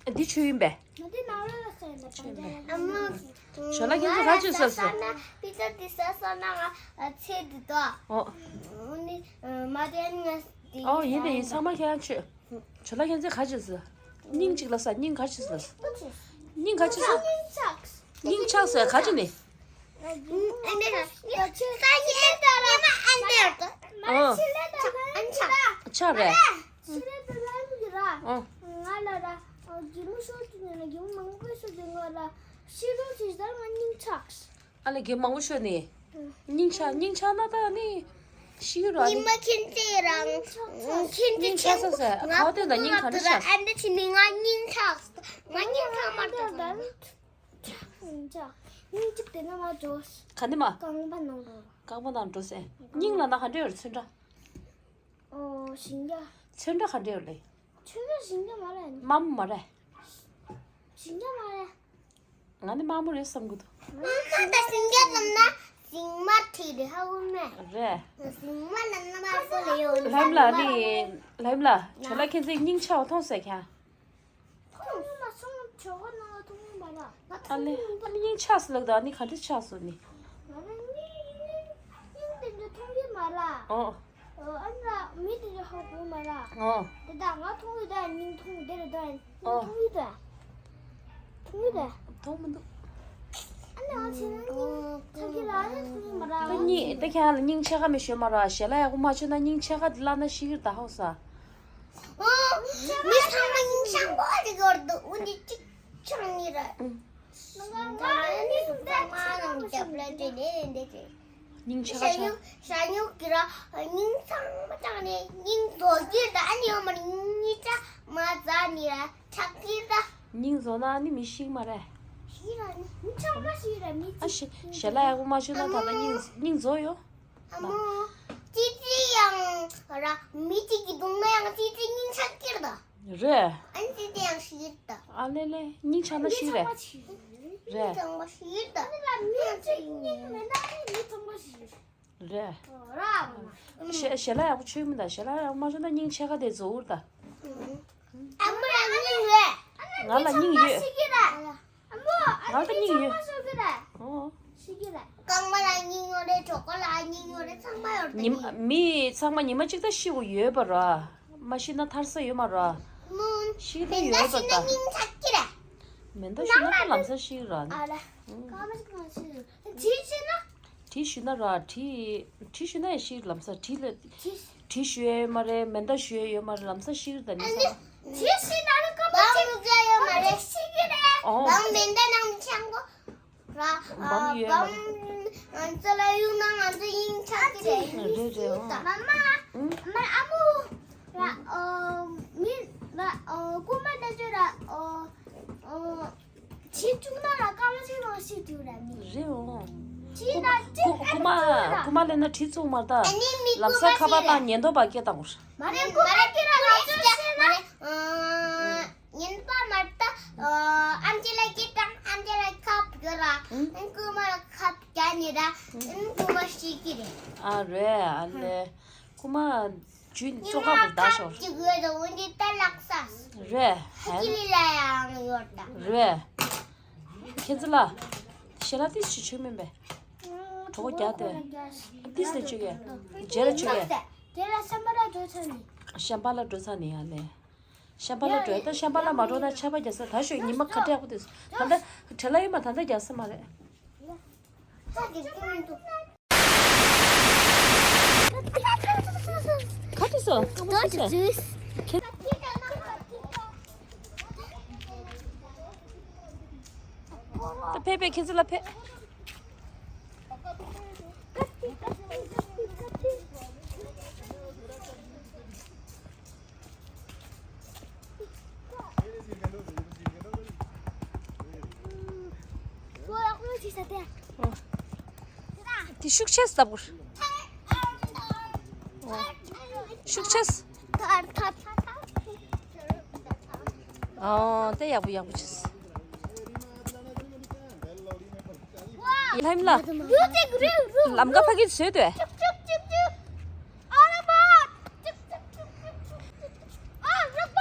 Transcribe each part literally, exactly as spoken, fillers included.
འདི་ཆོས་ཡིན་པས། ང་འདི་ནང་ལོགས་ལ་ཟེར་ན་ཆོས་ཡིན་པས། ཨ་མ། ཞོ་ལ་ཁྱེད་ཚོ་ག་ཅི་ཟ་སོང་། པི་ཙ་འདི་ཟ་སོང་ན་ང་ཚེ་འདི་དོ། ཨོ། ནི་མ་དེ་ནི་ང་འདི། ཨོ་ཡིན་པས་ཡིན། ཚང་མ་ཁྱེད་རང་ཆོས། ཞོ་ལ་ཁྱེད་ཚོས་ག་ཅི་ཟ། སྙིང་གཅིག་ལ་ཟ། སྙིང་ག་ཅི་ཟ། སྙིང་ག་ཅི་ཟ། སྙིང་ཆགས། སྙིང་ཆགས་ཟེར་ག་ཅི་ནི། ཨོ། ཆགས་རེད། ཨོ། ཨ་ལས་གི་མང་པོ་ཤོར་ནི། སྙིང་ཆགས། སྙིང་ཆགས་ན་ད་ནི་ཤི་ར་ནི། ཉི་མ་ཁྱེད་ཚེ་རང་ཁྱེད་ཚེ། སྙིང་ཆགས་ས་ཟེར། ཁ་བ་དོན་དང་སྙིང་ག་འདྲ་ཆགས། ཨ་འདི་ཆི་ནི་ང་སྙིང་ཆགས། ང་སྙིང་ཆགས་མ་ད། སྙིང་གཅིག་དེ་ན་མ་འགྲོ། ག་ནི་མ། རྐང་པ་ནང་འགྲོ། རྐང་པ་ནང་འགྲོ་ཟེར། སྙིང་ལ་ན་ག་འདྲ་ཡོད་ཚོན་ཁྲ། ཨོ་ཞིང་རྒྱ། ཚོན་ཁྲ་ག་འདྲ་ཡོད་ལེ། ཚོན་ཁྲ་ཞིང་རྒྱ་མ་རེད། དམར་མོ་མ་རེད། ཞིང་རྒྱ་མ་རེད། ང་ནི་དམར་མོ་རེད་བསམ་གི་འདུག་དམར་མོ་དང་ཞིང་རྒྱ་ལབ་ན་ཞིང་དམར་ཁྲིད་རེད་ཧ་གོ་མེད། རེད། ཞིང་དམར་ལབ་ན་དམར་པོ་ལ་ཡོད། ལྷམ་ལ་ནི། ལྷམ་ལ་ཇོ་ལ་ཁྱེད་ཚོའི་སྙིང་ཆགས་པ་མཐོང་ཟེར་ཁྱང་། མཐོང་མ་སོང་། ཇོ་ག་ནང་ལ་མཐོང་མ་ར། ཨ་ལེ། ཨ་ལེ་སྙིང་ཆགས་སུ་ལགས་དང་ཨ་ནི་ག་འདྲ་ཆགས་སོང་ནི། ང་རང་སྙིང་སྙིང་སྙིང་དེ་འདྲ་མཐོང་གི་མ་ར། ཨོ། ཨ་ནི་མི་དེ་འདྲ་ཧ་གོ་མ་ར། ཨོ། དེ་དག་ང་མཐོང་གི་ད་སྙིང་མཐོང་གི་དེ་རེད་ད། ཨོ། མཐོང་གི་ད། མཐོང་གི་ད། མཐོང་མི་འདུག་ཨ་ནི་ང་ཚོ་ན་སྙིང་ཐག་གི་ར་ནི་མཐོང་གི་མ་ར། ད་སྙིང་ད་ཁྱེད་ལ་སྙིང་ཆེ་ག་མི་ཤོད་མ་ར། ཞལ་ལག་ཡག་པོ་མ་བྱུང་ན་སྙིང་ཆེ་ག་དེ་བརླག་ན་ཤི་གི་རེད་ད་ཧོ་ས། མི་ཚང་མ་སྙིང་ཆགས་པོ་ཞིག་ཡོད་འདུག་འོན་ཏེ་གཅིག་ཆགས་ནི་རེད། ང་ནི་ཚང་མ་ནང་རྒྱབ་ལ་དེ་ནས་འདི་དེ། སྙིང་ཆགས་ཤ་ཉུག་ཤ་ཉུག་གི་ར་སྙིང་ཚང་མ་ཆགས་ནས་སྙིང་རྡོ་རྗེ་ད་ནི་ཡོད་མ་རེད། གཉིས་ཆ་མ་ཛ་ནི་ར་ཆགས་ཀྱི་ད། སྙིང་རྫོགས་ན་ནི་མི་ཤི་མ་རེད། ཤི་ར་ནི་མི་ཚང་མ་ཤི་ར་མི་ཨ་ཤི་ཞལ་ལག་ཡག་པོ་མ་བྱུང་ན་ད་ལྟ་སྙིང་སྙིང་རྫོགས་ཡོད། ཨ་མོ། ཙི་ཙི་ཡང་ར་མི་གཅིག་གི་གདོང་ན་ཡང་ཙི་ཙི་སྙིང་ཆགས་ཀྱི་རེད་ད། རེད། ཨ་ནི་ཙི་ཙི་ཡང་ཤི་ཀྱི་རེད་ད། ཨ་ལེ་ལེ་སྙིང་ཆགས་ན་ཤི་རེད། མི་ཚང་མ་ཤི་རེད། རེད། མི་ཚང་མ་ཤི་རེད་ད། ཨ་ནི་ར་མི་གཅིག་སྙིང་མེད་ན་ནི་མི་ཚང་མ་ཤི་རེད། རེད། ར་ཞལ་ཞལ་ལག་ཡག་པོ་མཆོད་མི་ད། ཞལ་ལག་ཡག་པོ་མ་མཆོད་ན་སྙིང་ཆེ་ཁ་དེ་རྫོགས་འུར་ད། ཨ་མ་ཡང་སྙིང་རེད། ང་ལ་སྙིང་ཡོད། ཤི་གི་རེད། ཨ་མོ། ང་ལ་སྙིང་ཡོད། ཤི་གི་རེད། ཨོ། ཤི་གི་རེད། རྐང་པ་ལ་སྙིང་ཡོད་རེད། གྲོད་ཁོག་ལ་སྙིང་ཡོད་རེད། ཚང་མ་ཡོད་རེད། ཉི་མ་མི་ཚང་མ་ཉི་མ་གཅིག་ད་ཤི་དགོས་ཡོད་པ་ར། མ་ཤི་ན་ཐར་ས་ཡོད་མ་ར། ཤི་ད་ཡོད་པ་ད། མེ་མདའ་ཤི་ན་ཁོ་ལམ་སང་ཤི་ར། ཨ་ར། ཨུ། སྐར་མ་ཞིག་མ་ཤི་ར། དེ་ཤི་ན། གྲི་ཞུ་ན་ར། གྲི་གྲི་ཞུ་ན་ཡང་ཤི་ལམ་སང་གྲི་ལ་གྲི་ཞུ་ཡ་ཡོད་མ་རེད། མེ་མདའ་ཞུ་ཡ་ཡོད་མ་རེད། ལམ་སང་ཤི་རེད་ད་ནི་ས། གྲི་ཞུ་ན་ར་སྐར་མ་གཅིག་ཡོད་མ་རེད། ཤི་གི་རེད། ཨོ། བང་མེ་མདའ་ནང་ཆང་གོ་ར། བང་ཡོད་མ་རེད། བང་ང་ཚོ་ལ་གཡུག་ན་ང་ཚོ་སྙིང་ཆགས་ཀྱི་རེད། རེད་རེད། ཨོ། མ་མ། ཨུ། མ་ཨ་མོ། ར་ཨོ་མི་ར་ཨོ་རྐུན་མ་ལྟ་ཅོ་ར་ཨོ་ཨོ། ཁྱི་བཅུག་ན་ར་སྐར་མ་གཅིག་ནང་ཤི་འགྲོ་ར་མི། རེད་འོང་། ཁྱི་ན་གཅིག་རྐུ་རྐུ་མ་རྐུ་མ་ལེན་ན་གྲི་བཙུགས་མ་ད། ཨ་ནི་མི་ལམ་སང་ཁ་པར་དང་ཉེན་རྟོག་པ་སྐད་བཏང་དགོས། མ་རེད། རྐུ་མ་སྐད་ར་ལ་ཅོ་ཤེ་ན། ཉེན་པ་མ་ད། ཨམ་ཆི་ལ་སྐད་བཏང་། ཨམ་ཆི་ལ་ཁབ་གི་ར། རྐུ་མ་ལ་ཁབ་རྒྱག་ནི་ར། རྐུ་མ་ཤི་གི་རེད། ཨ་རེད། ཨ་ལེ། རྐུ་མ། ཇུས་ནི་བཙོག་ཁ་བུ་ད་ཤོར། ཅིག་ཡོད་དོ་འོན་ཏེ་ད་ལག་ས། རེད། ཧ་ཅི་ལི་ལ་ཡང་ཡོད་ད། རེད། ཁྱེད་ཚོ་ལ། ཞལ་ལག་ཏིས་ཆུ་ཆུ་མིན་པས། གྲོགས་རྒྱག་དེ། ཏིས་ལ་ཆུ་གས། རྗེས་ལ་ཆུ་གས། རྗེས་ལ་ཤམ་པ་ལ་འགྲོ་ཚར་ནི། ཤམ་པ་ལ་འགྲོ་ཚར་ནི་ཡ་ལེ། ཤམ་པ་ལ་འགྲོ་ད་ཤམ་པ་ལ་མ་འགྲོ་ན་ཆར་པ་རྒྱག་ས་ད་ཤོད་ཉི་མ་ཁ་བྲལ་པོ་དུས། ད་ལྟ་བྲེལ་ལ་ཡོད་མ་ད་ལྟ་རྒྱག་ས་མ་རེད། ག་དུས་སོ། ག་དུས་སོ། ད་ཕེབས་པའི་ཁྱེད་ཚོ་ལ་ཕེབས། དེ་ཤུགས་ཆེ་ས་བུར། ཤུགས་ཆེ་ས། ཨོ་དེ་ཡག་པོ་ཡག་པོ་ཆེ་ས། ཡིན་ལྷམ་ལ། ལམ་ཀ་ཕ་གི་བཟོས་དོ། ཨ་ར་པ། ཨ་ར་པ།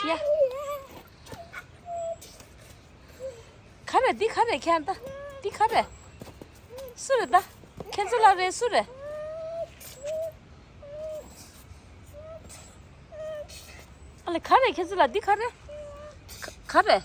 ཡ། ག་རེ་འདི་ག་རེ་ཁྱེད་ད། འདི་ག་རེ། སུ་རེད་ད། ཁྱེད་ཚོ་ལ་རེད་སུ་རེད། ཨ་ལེ་ག་རེ་ཁྱེད་ཚོ་ལ་འདི་ག་རེ། ག་ག་རེ།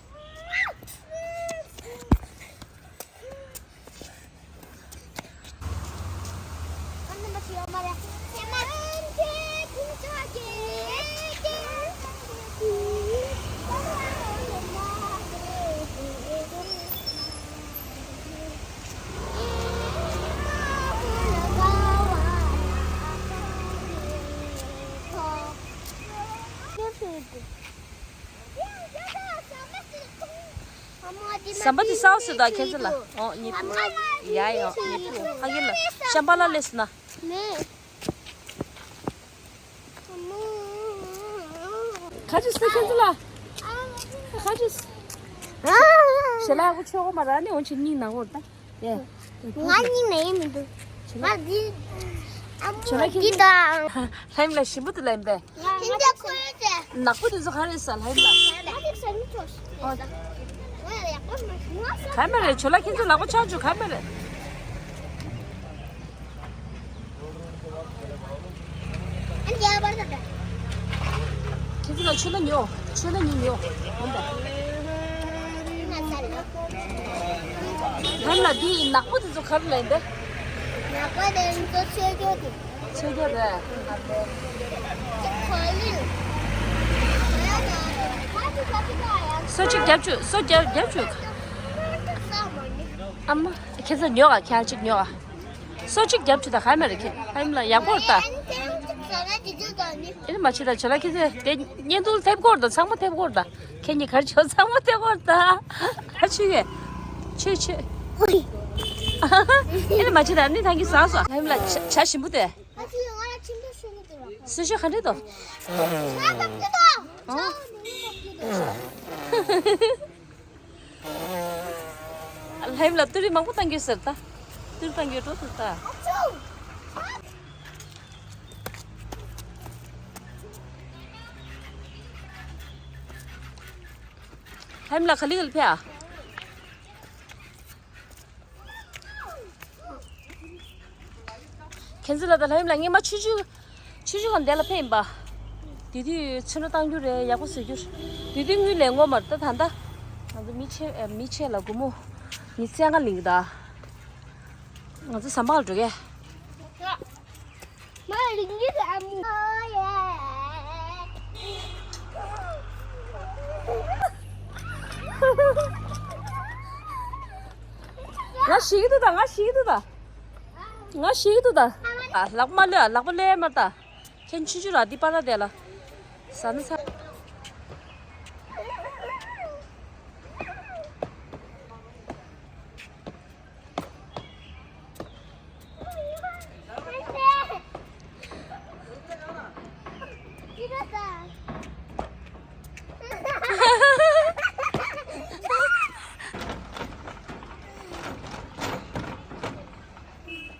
ཟམ་པ་དེ་སའུ་སི་དང་ཁྱེད་ཚོ་ལ། ཨོ་ཉི་ཕུ། ཡ་ཡ་ཉི་ཕུ་ཧ་གི་ལ་ཤམ་པ་ལ་སླེབས་སོང་ན། ཁ་ཅིག་སེ་ཁྱེད་ཚོ་ལ། ཁ་ཅིག་ཞེ་ལ་ཨ་ཁུ་ཆོག་གོ་མ་ར་ནི་འོན་ཆེ་གཉིས་ནང་གོ་ད། ཡ། ང་གཉིས་མེད་མི་འདུག་ང་འདི། ཨ་མོ་འདི་དང་། ལྷ་ཡིམ་ལ་ཞིམ་པོ་དེ་ལ་ཡིན་པས། ཁྱེད་ཚོ་ཁོ་ཡོད་དེ། ནག་པོ་དེ་ཚོ་ག་རེ་ཟ་ལྷ་ཡིམ་ལ། ང་ཅིག་ཟ་མི་ཆོག་ཨོ། ང་ཡག་པོ་མ་ང་ཟ། ག་མ་རེད་ཇོ་ལ་ཁྱེད་ཚོ་ནག་པོ་ཆགས་བཅུག་ག་མ་རེད། ཁྱེད་ཚོ་ལ་ཆུ་ལ་ཉོ། ཆུ་ལ་ཉོ་ཉོ། ཧམ་ལ་འདི་ནག་པོ་དེ་ཚོ་ག་རེ་ལེན་པས། ནག་པོ་དེ་ཚོ་ཆོས་རྒྱལ་དེ། ཆོས་རྒྱལ་རེད། གོ་ཡིན། སོ་གཅིག་རྒྱབ་བཅུག་སོ་རྒྱབ་རྒྱབ་བཅུག་ཨ་མ་ཁྱེད་ཚོ་ཉོ་ག་ཁྱེད་གཅིག་ཉོ་ག་སོ་གཅིག་རྒྱབ་བཅུག་ད་ག་མ་རེད་ཁྱེད་ཨ་མ་ལ་ཡག་པོ་རེད་ད། ཨེ་མ་བྱེད་ད་བྱེད་ལ་ཁྱེད་ཚོས་དེ་བརྙན་ཐུང་ཐེབས་སྐོར་དང་ཚང་མ་ཐེབས་སྐོར་དང་ཁྱེད་གཉིས་གར་ཆོག་ཚང་མ་ཐེབས་སྐོར་དང་ཨ་ཆུ་ཡོད་ཆུ་ཆུ། ཨེ་མ་བྱེད་ད་ནི་ཐང་གི་ཟ་སོ་ཨེ་མ་ལ་ཇ་ཇ་ཞིམ་པོ་དེ། སུ་ཞིག་ག་འདྲེ་དོ། ལྷ་ཡིམ་ལ་ཏུ་རི་མང་པོ་བཏང་གི་ཟེར་ད། ཏུ་རི་བཏང་གི་འགྲོ་ཟེར་ད། ལྷ་ཡིམ་ལ་ག་ལི་ག་ལི་ཕེ་ཨ། ཁྱེད་ཚོ་ལ་ད་ལྷ་ཡིམ་ལ་སྔས་མ་ཆུ་ཆུ། ཆུ་ཆུ་གང་འདི་ལ་ཕེབས་ཡིན་པ། དེ་དུས་ཚོན་ཁྲ་བཏང་རྒྱུ་རེད་ཡག་པོ་བཟོ་རྒྱུ་རེད། དེ་དུས་དངུལ་ལས་ངོ་མར་ད་ད་ད། ང་ཚོ་མི་ཆེ་མི་ཆེ་ལ་སྒོར་མོ། ཉི་ཤུ་རྩ་ལྔ་ལིང་ད། ང་ཚོ་ཟམ་པ་ལ་འགྲོ་གས། མ་ལིང་གི་ཟམ། ང་ཤི་གི་འདུག་ད་ང་ཤི་གི་འདུག་ད། ང་ཤི་གི་འདུག་ད། ཨ་ལག་པ་མ་ལོས་ཨ་ལག་པ་ལོས་མ་ད། ཁྱེད་ཆུ་ཆུ་ར་འདི་པ་ར་དེ་ལ། ཟ་ན་ཟ།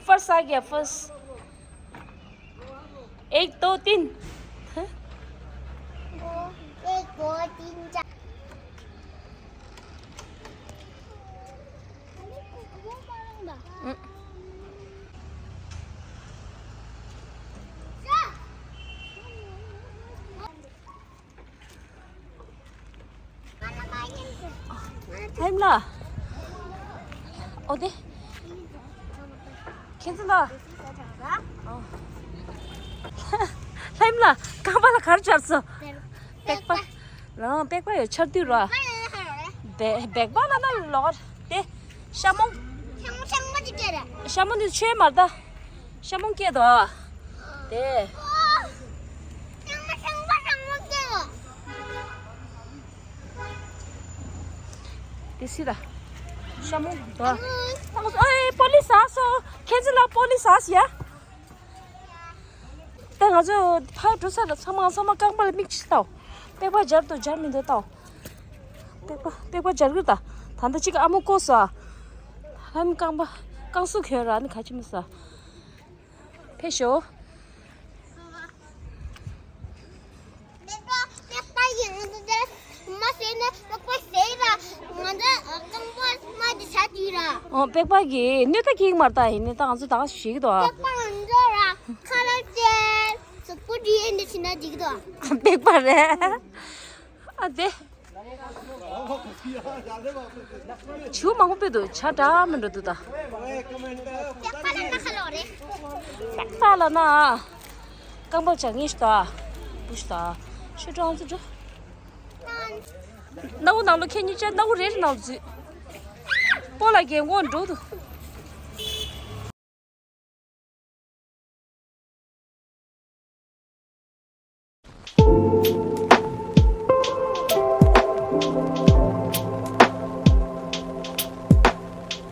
First आ गया first। एक दो तीन। एक दो तीन चार। ལྷ་ཡིམ་ལ། ཨོ་དེ། ཁྱེད་ཚོ་ལ། ཨོ། ལྷ་ཡིམ་ལ་རྐང་པ་ལ་ག་རེ་སྦྱར་སོང་། པེག་པ། ལང་པེག་པ་ཡོད་ཆར་དུས་ར། བེ་བེག་པ་ལ་ན་ལོག་དེ། ཤ་མོང་། ཤ་མོང་འདི་ཆོས་མ་རེད་ད། ཤ་མོང་སྐྱེས་དོ། དེ། དེ་སི་ད། ཤ་མོང་དོ། ཨེ་པོ་ལི་སི་ཨ་སོ། ཁྱེད་ཚོ་ལ་པོ་ལི་སི་ཨ་སི་ཡ། ད་ང་ཚོ་ཕར་འགྲོ་ས་ལ་ཚང་མ་ཚང་མ་རྐང་པ་ལ་མིག་ཅིག་ལྟ། པེག་པ་སྦྱར་དང་སྦྱར་མི་འདུག་ལྟ། པེག་པ་པེག་པ་སྦྱར་གི་ད། ད་ལྟ་གཅིག་ཨ་མོ་བསྐོས་སོ། ཧམ་རྐང་པ་རྐང་གཟུགས་གྱོན་ར་ནི་ག་ཅི་མི་ཟ། ཕེབས་ཤོག། པེག་པ་པེག་པ་ཡིན་འདུག་ད། མ་ཟེར་ན་པགས་པ་ཟེར་ར། ང་ཚོ་རྐང་པ་མ་འདི་ཆ་དུས་ར། ཨོ་པགས་པ་གི་གནོད་ད་ཁེག་མར་ད་ཡིན་ནི་ད་ང་ཚོ་ད་ག་ཞིག་དོ། པགས་པ་ང་ཚོ་ར་ཁ་ལག་ཅན་སུ་པུ་དི་ཨེ་འདི་ཕྱིན་ན་འགྲིག་དོ། པགས་པ་རེད། ཨ་དེ། བྱིའུ་མང་པོ་སྤོས་འདུག་ཇ་འདྲ་མི་འགྲོ་འདུག་ད། པགས་པ་ལ་ན་ཁ་ལོ་རེད། པགས་པ་ལ་ན། རྐང་པ་ཇ་ངེས་ཤི་ད། བུ་ཤི་ད། ཤི་གྲོང་ཚོ་འགྲོ། སྣ་བུ་ནང་ལོ་ཁྱེད་གཉིས་ཅག་སྣ་བུ་རེ་རེ་ནང་ལོ་འཛུལ། སྤོ་ལགས་རྒན་གོག་འགྲོ་འདུག